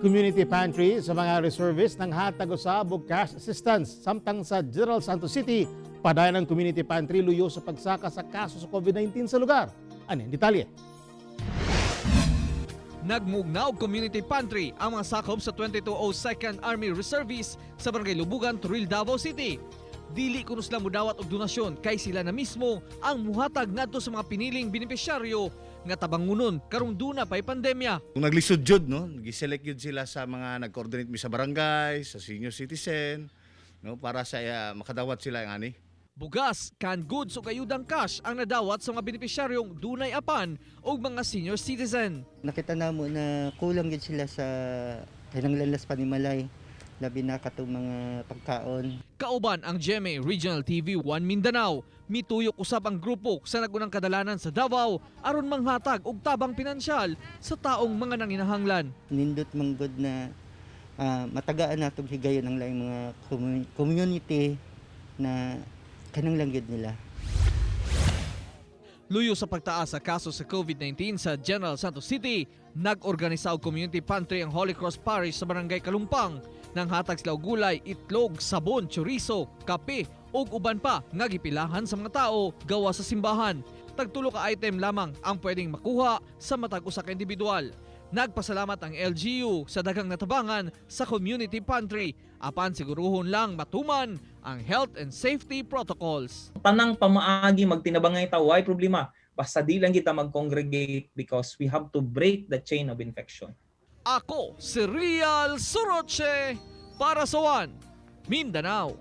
Community pantry sa mga reservists nanghatag usab og cash assistance, samtang sa General Santos City, padayon ang community pantry luyo sa pagsaka sa kaso sa COVID-19 sa lugar. Ano ang detalye? Nagmugna og community pantry ang mga sakop sa 2202nd Army Reservists sa Barangay Lubugan, Toril, Davao City. Dili kuno sila mudawat og donasyon kay sila na mismo ang muhatag ngadto sa mga piniling benepisyaryo nga tabangunon karong duna pay pandemya. Kung naglisod jud, no, giselect jud sila sa mga nag-coordinate mi sa barangay, sa senior citizen, no, para sa makadawat sila ang ani. Bugas, canned goods ug ayudang cash ang nadawat sa mga benepisyaryong dunay apan ug mga senior citizen. Nakita namo na kulang gid sila sa kinahanglan sa panimalay, labi na katong mga pagkaon. Kauban ang GMA Regional TV 1 Mindanao. Mituyok usab ang grupo sa nagunang kadalanan sa Davao aron manghatag og tabang pinansyal sa taong mga nanginahanglan. Nindot manggod na matagaan natong higayon ang laing mga community na kinahanglan gyud nila. Luyo sa pagtaas sa kaso sa COVID-19 sa General Santos City, nag-organisa og community pantry ang Holy Cross Parish sa Barangay Kalumpang. Nanghatag sila og gulay, itlog, sabon, chorizo, kape ug uban pa nga gipilahan sa mga tao gawa sa simbahan. Tagtulo ka item lamang ang pwedeng makuha sa matag usa ka individual. Nagpasalamat ang LGU sa daghang natabangan sa community pantry apan siguruhon lang matuman ang health and safety protocols. Tanang pamaagi, magtinabangay ta, way problema, basta di lang kita mag-congregate because we have to break the chain of infection. Ako si Real Soroche para sa One Mindanao.